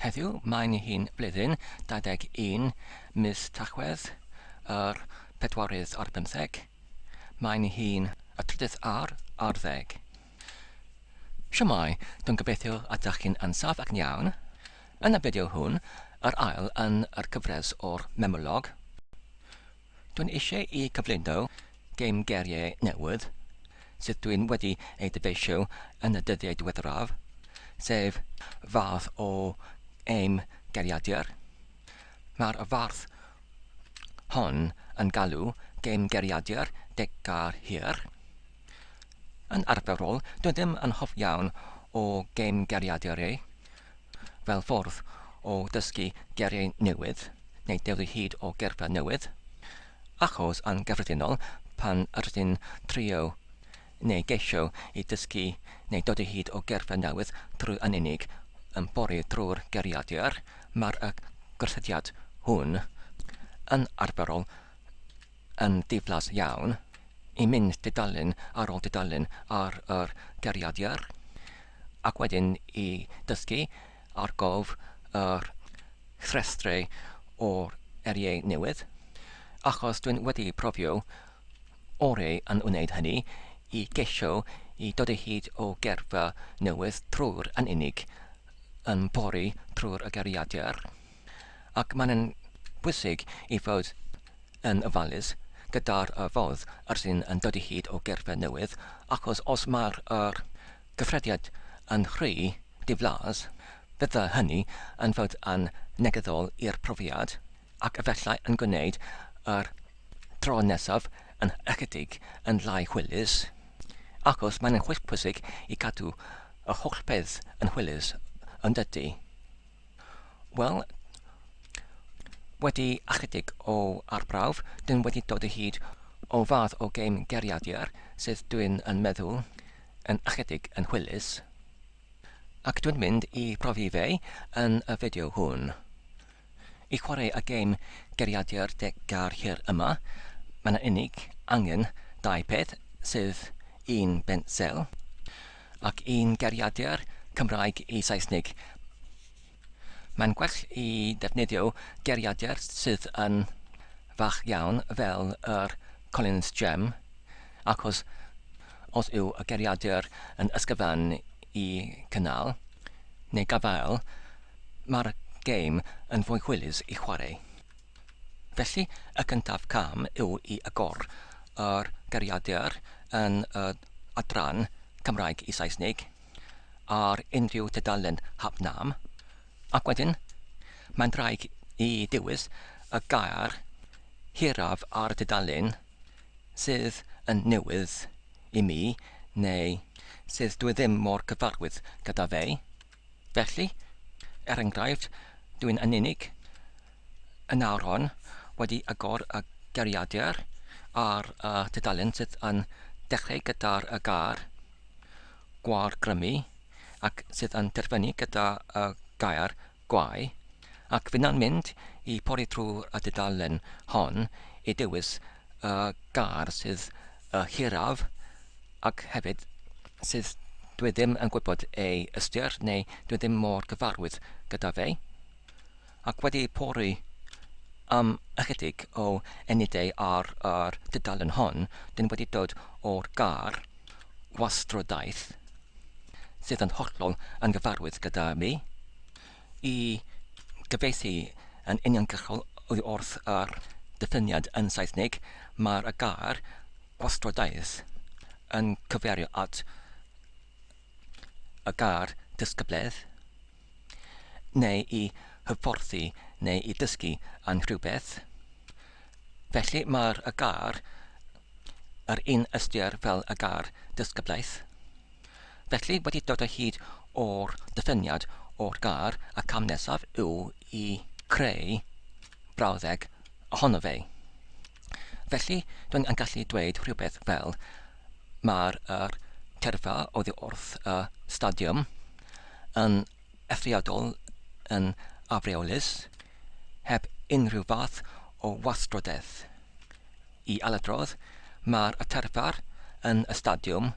Heddiw mae'n hi'n flwyddyn 21 mis Tachwedd yr pedwerydd ar bymtheg. Mae'n hi'n y trydydd ar ar ddeg. Shwmae, dwi'n gobeithio ydych chi'n yn saff ac yn iawn. Yn y fideo hwn, yr ail yn yr cyfres o'r Memolog, Dwi'n eisiau i cyflwyno gêm geiriau newydd sydd dwi'n wedi ei dyfeisio yn y dyddiau diweddaraf, sef fath o gêm geiriadur. Mae'r fath hon yn galw gêm geiriadur deg gair hir. Yn arferol, dwi ddim yn hoff iawn o gêm geiriadurau fel ffordd o ddysgu geiriau newydd neu dod o hyd o geirfa newydd, achos yn gyffredinol pan rydyn ni'n trio neu geisio i ddysgu neu dod o hyd o geirfa newydd trwy yn unig yn pori trwy'r geiriadur, mae'r gosodiad hwn yn arferol yn ddiflas iawn i mynd dudalen ar ôl dudalen ar yr geiriadur ac wedyn i dysgu ar gof yr rhestrau o'r eiriau newydd, achos dwi'n wedi profio orau yn wneud hynny i geisio i dod o hyd o geirfa newydd trwy'r yn unig yn pori trwy'r y geiriadur. Ac mae'n bwysig i fod yn ofalus gyda'r ffordd yr sy'n yn dod o hyd o geirfa newydd, achos os mae'r yr gyffrediad yn rhy diflas, fydda hynny yn fod yn negyddol i'r profiad, ac efallai yn gwneud yr tro nesaf yn ychydig yn llai hwylus, achos mae'n hollbwysig i cadw y holl beth yn hwylus, yn dydy? Wel, wedi ychydig o arbrawf, dyn wedi dod o hyd o fath o gêm geiriadur sydd dwi'n yn meddwl yn ychydig yn hwylus. Ac dwi'n mynd i profi fe yn y fideo hwn. I chwarae y gêm geiriadur deg gair hir yma, mae yna unig angen dau peth, sydd un bensel ac un geiriadur Cymraeg i Saesneg. Mae'n gwell i ddefnyddio geiriadur sydd yn fach iawn fel yr Collins Gem, achos os yw y geiriadur yn ysgyfan i cynnal neu gafael, mae'r gêm yn fwy hwylus i chwarae. Felly, y cyntaf cam yw i agor yr geiriadur yn y adran Cymraeg i Saesneg ar unrhyw tudalen hap nam, ac wedyn mae'n rhaid i dewis y gair hiraf ar y tudalen sydd yn newydd i mi neu sydd dwi ddim mor gyfarwydd gyda fe. Felly, er enghraifft, dwi'n yn unig yn awr hon wedi agor y geiriadur ar y tudalen sydd yn dechrau gyda'r y gair gwargrymu ac sydd yn terfynu gyda y gair gwae, ac finna'n mynd i pori trwy'r y dudalen hon i dewis y gair sydd y hiraf ac hefyd sydd dwi ddim yn gwybod ei ystyr neu dwi ddim mor gyfarwydd gyda fe. Ac wedi pori am ychydig o enidau ar yr dudalen hon, dyn wedi dod o'r gair gwastrodaeth, sydd yn hollol yn gyfarwydd gyda mi, i gyfieithu yn uniongyrchol oddi wrth yr diffiniad yn Saesneg, mae'r gair gwastrodaeth yn cyfeirio at y gair disgybledd, neu i hyfforddi neu i dysgu yn rhywbeth. Felly mae'r y gair yr un ystyr fel y gair disgyblaeth. Felly, wedi dod o hyd o'r diffiniad o'r gair, y cam nesaf yw i creu brawddeg ohono fe. Felly, dwi'n yn gallu dweud rhywbeth fel mae'r yr tyrfa oddi wrth y stadiwm yn eithriadol yn afreolus, heb unrhyw fath o wastrodaeth. I ailadrodd, mae'r tyrfa yn y stadiwm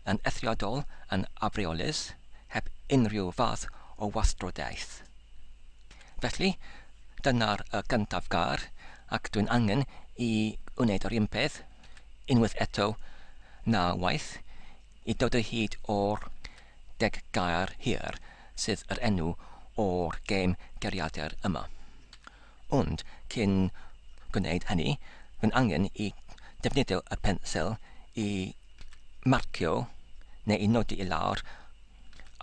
yn eithriadol yn afreolus, heb unrhyw fath o wastrodaeth. Felly, dyna'r y gyntaf gair, ac dwi'n angen i wneud yr un peth unwaith eto na waith i dod o hyd o'r deg gair hir sydd yr enw o'r gêm geiriadur yma. Ond cyn gwneud hynny, dwi'n angen i defnyddio y pensil i marcio neu i nodi i lawr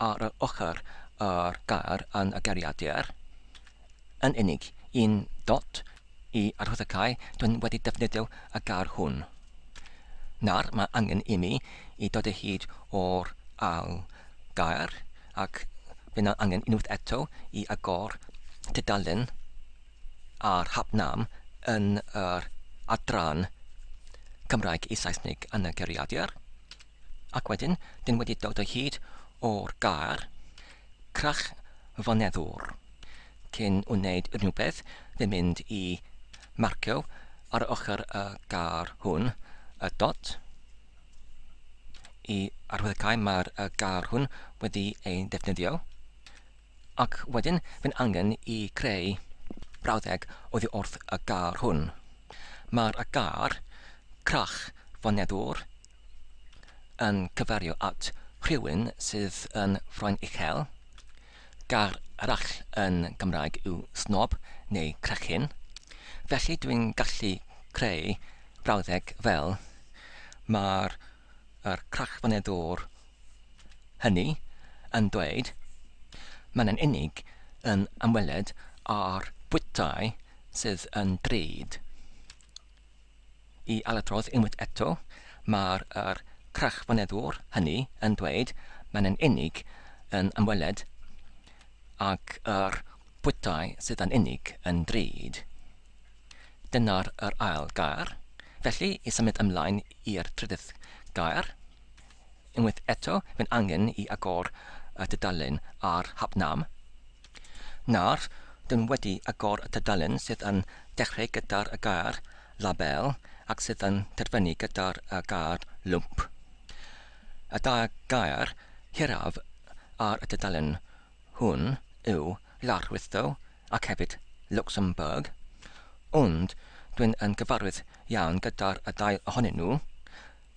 ar yr ochr yr gair yn y geiriadur. Yn unig un dot i arwyddocae dwi'n wedi defnyddio y gair hwn. Nawr mae angen i mi i dod o hyd o'r ail gair ac fe na angen unwaith eto i agor tudalen ar hapnam yn yr adran Cymraeg i Saesneg yn y geiriadur. Ac wedyn, dyn wedi dod o hyd o'r gair crach-foneddwr. Cyn wneud unrhyw beth, fe'n mynd i marcio ar ochr y gair hwn y dot i arwyddocau mae'r gair hwn wedi ei ddefnyddio. Ac wedyn fe'n angen i creu brawddeg oddi wrth y gair hwn. Mae'r gair crach foneddwr yn cyfeirio at rhywun sydd yn ffroen uchel. Gair arall yn Gymraeg yw snob neu crechyn. Felly dwi'n gallu creu brawddeg fel Mae'r yr crachfaneddwr hynny yn dweud, Mae'n yn unig yn ymweled â'r bwytai sydd yn drud. I ailadrodd unwaith eto, mae'r yr crachfaneddwr hynny yn dweud, Mae'n yn unig yn ymweled ag yr bwytai sydd yn unig yn drud. Dyna'r yr ail gair. Felly, i symud ymlaen i'r trydydd gair, unwaith eto, fe'n angen i agor y tudalen ar hapnam. Nawr, dyn wedi agor y tudalen sydd yn dechrau gyda'r y gair label ac sydd yn terfynu gyda'r y gair lwmp. Y dau gair hiraf ar y tudalen hwn yw Larwitho ac hefyd Luxembourg, ond dwi'n yn gyfarwydd iawn gyda'r y ddau ohonyn nhw,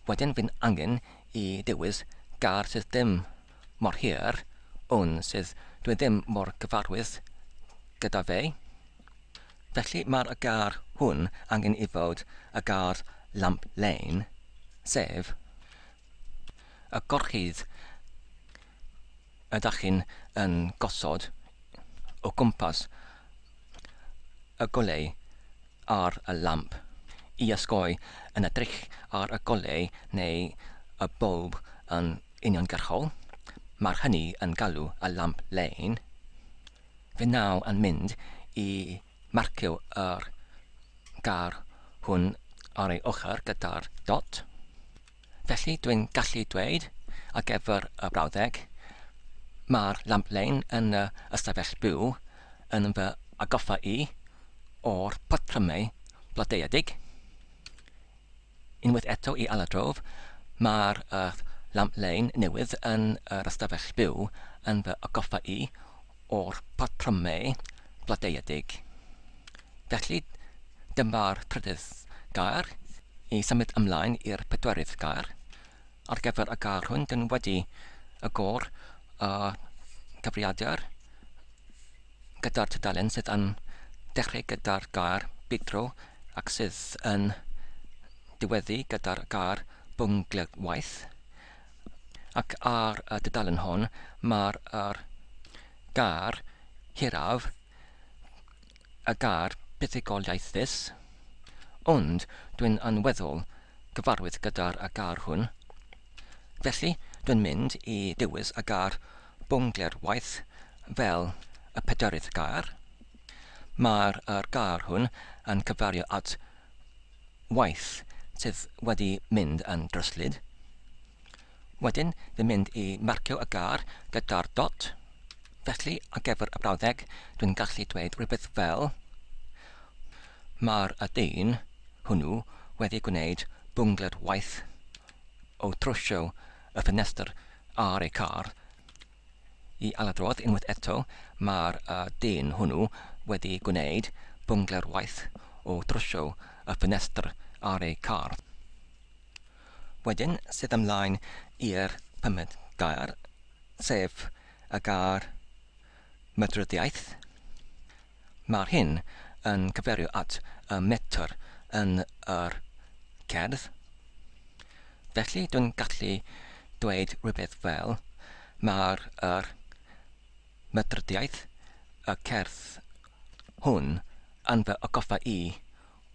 wedyn fi'n angen i dewis gair sydd ddim mor hir, ond sydd dwi ddim mor gyfarwydd gyda fe. Felly mae'r y gair hwn angen i fod y gair lamp lein, sef y gorchudd ydach chi'n yn gosod o gwmpas y goleu ar y lamp i osgoi yn edrych ar y goleu neu y bwlb yn uniongyrchol. Mae'r hynny yn galw y lamp lein. Fe naw yn mynd i marcio yr gair hwn ar ei ochr gyda'r dot. Felly dwi'n gallu dweud, ar gyfer y brawddeg, Mae'r lamp lein yn y ystafell byw yn fy atgoffa i o'r patrymau blodeuedig. Unwaith eto i ailadrodd, mae'r lamp lein newydd yn yr ystafell byw yn fy atgoffa i o'r patrymau blodeuedig. Felly, dyma'r trydydd gair i symud ymlaen i'r pedwerydd gair. Ar gyfer y gair hwn, dyn wedi y gor y cyfrifiadur gyda'r tudalen sydd yn dechrau gyda'r gair bidro ac sydd yn diweddu gyda'r gair bwnglywaith. Ac ar y dudalen hon mae'r yr gair hiraf y gair buddugoliaethus, ond dwi'n yn weddol gyfarwydd gyda'r y gair hwn. Felly, dwi'n mynd i dewis y gair bwnglerwaith fel y pedwerydd gair. Mae'r yr gair hwn yn cyfeirio at waith sydd wedi mynd yn dryslyd. Wedyn, fi'n mynd i marcio y gair gyda'r dot. Felly, ar gyfer y brawddeg, dwi'n gallu dweud rhywbeth fel Mae'r y dyn hwnnw wedi gwneud bwngler waith o trwsio y ffenestr ar ei car. I ailadrodd unwaith eto, mae'r dyn hwnnw wedi gwneud bwnglerwaith o drwsio y ffenestr ar ei car. Wedyn, sydd ymlaen i'r pumed gair, sef y gair mydryddiaeth. Mae'r hyn yn cyfeirio at y metr yn yr cerdd. Felly dwi'n gallu dweud rhywbeth fel, Mae'r yr mydryddiaeth, y cerdd hwn yn fy atgoffa i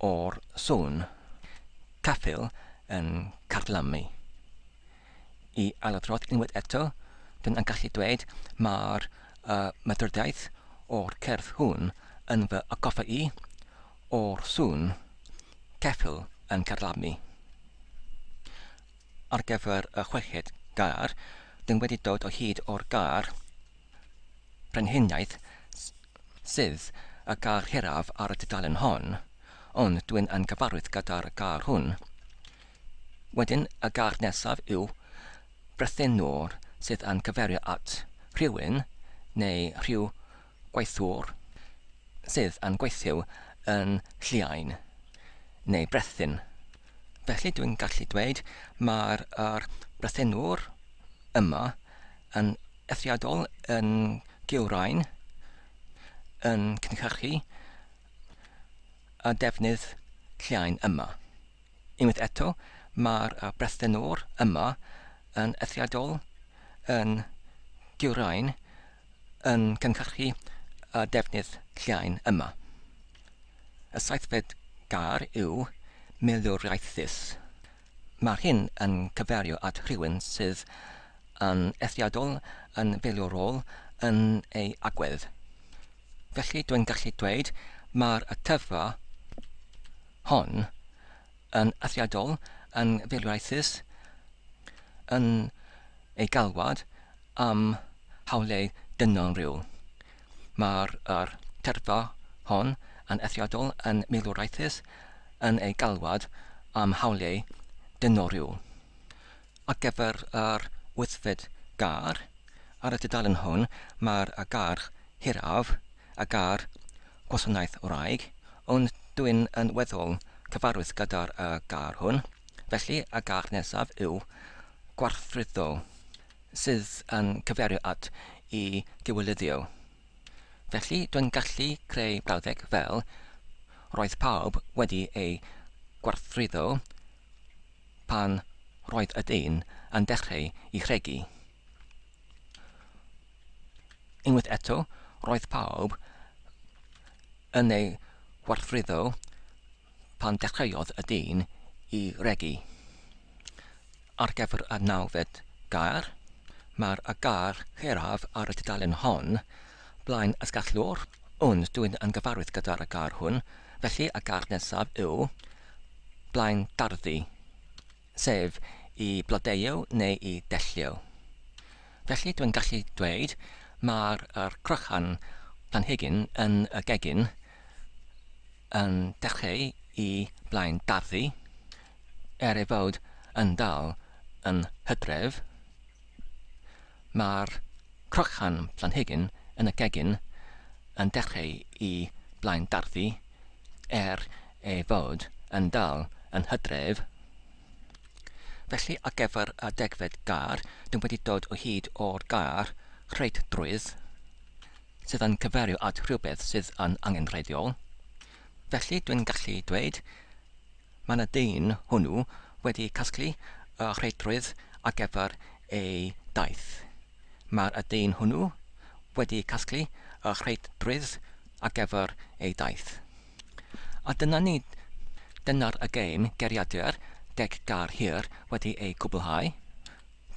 o'r sŵn ceffyl yn carlamu. I ailadrodd unwaith eto, dyn yn gallu dweud mae'r y mydryddiaeth o'r cerdd hwn yn fy atgoffa i o'r sŵn ceffyl yn carlamu. Ar gyfer y chweched gair, dyn wedi dod o hyd o'r gair brenhiniaeth sydd y gair hiraf ar y dudalen hon, ond dwi'n yn gyfarwydd gyda'r gair hwn. Wedyn, y gair nesaf yw brethynwr sydd yn cyfeirio at rhywun neu rhyw gweithiwr sydd yn gweithio yn lliain neu brethyn. Felly dwi'n gallu dweud mae'r yr brethynwr yma yn eithriadol yn gywrain yn cynhyrchu y defnydd lliain yma. Unwaith eto, mae'r brethenwr yma yn eithriadol yn gywrain yn cynhyrchu y defnydd lliain yma. Y seithfed gair yw milwriaethus. Mae'r hyn yn cyfeirio at rhywun sydd yn eithriadol yn filwrol yn ei agwedd. Felly dwi'n gallu dweud mae'r tyfa hon yn eithriadol yn filwriaethus yn ei galwad am hawliau dynol rhyw. Mae'r yr tyrfa hon yn eithriadol yn milwriaethus yn ei galwad am hawliau dynol rhyw. Ar gyfer yr wythfed gair, ar y dudalen hwn mae'r y gair hiraf, y gair gwasanaeth wraig, ond dwi'n yn weddol cyfarwydd gyda'r y gair hwn, felly y gair nesaf yw gwarthruddo, sydd yn cyfeirio at i gywilyddio. Felly dwi'n gallu creu brawddeg fel Roedd pawb wedi ei gwarthruddo pan roedd y dyn yn dechrau i rhegi. Unwaith eto, roedd pawb yn ei warthruddo pan dechreuodd y dyn i regi. Ar gyfer y nawfed gair, mae'r y gair hiraf ar y dudalen hon, blaen ysgallwr, ond dwi'n yn gyfarwydd gyda'r y gair hwn, felly y gair nesaf yw blaen darddu, sef i blodeuo neu i dellio. Felly dwi'n gallu dweud mae'r yr crochan planhigyn yn y gegin yn dechreu i blaen darddu, er ei fod yn dal yn hydref. Mae'r crochan planhigyn yn y gegin yn dechreu i blaen darddu, er ei fod yn dal yn hydref. Felly ar gyfer y degfed gair, dw wedi dod o hyd o'r gair rheidrwydd, sydd yn cyfeirio at rhywbeth sydd yn angenrheidiol. Felly dwi'n gallu dweud, mae 'na dyn hwnnw wedi casglu y rheidrwydd ar gyfer ei daith. Mae'r y dyn hwnnw wedi casglu y rheidrwydd ar gyfer ei daith. A dyna ni, dyna'r y gêm geiriadur deg gair hir wedi ei cwblhau.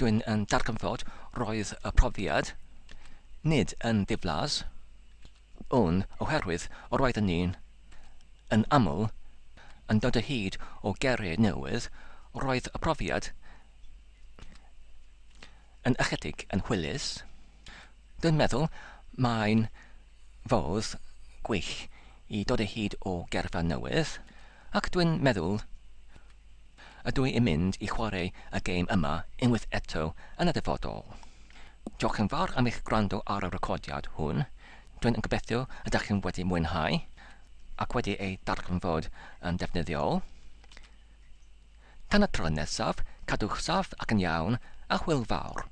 Dwi'n yn darganfod roedd y profiad nid yn ddiflas, ond oherwydd roeddwn ni'n yn aml yn dod o hyd o geiriau newydd, roedd y profiad yn ychydig yn hwylus. Dwi'n meddwl mae'n fodd gwych i dod o hyd o geirfa newydd, ac dwi'n meddwl Ydw i'n mynd i chwarae y gêm yma unwaith eto yn y dyfodol? Diolch yn fawr am eich gwrando ar y recordiad hwn. Dwi'n yn gobeithio ydych chi'n wedi mwynhau ac wedi ei darganfod yn defnyddiol. Tan y tro nesaf, cadwch saff ac yn iawn, a hwyl fawr.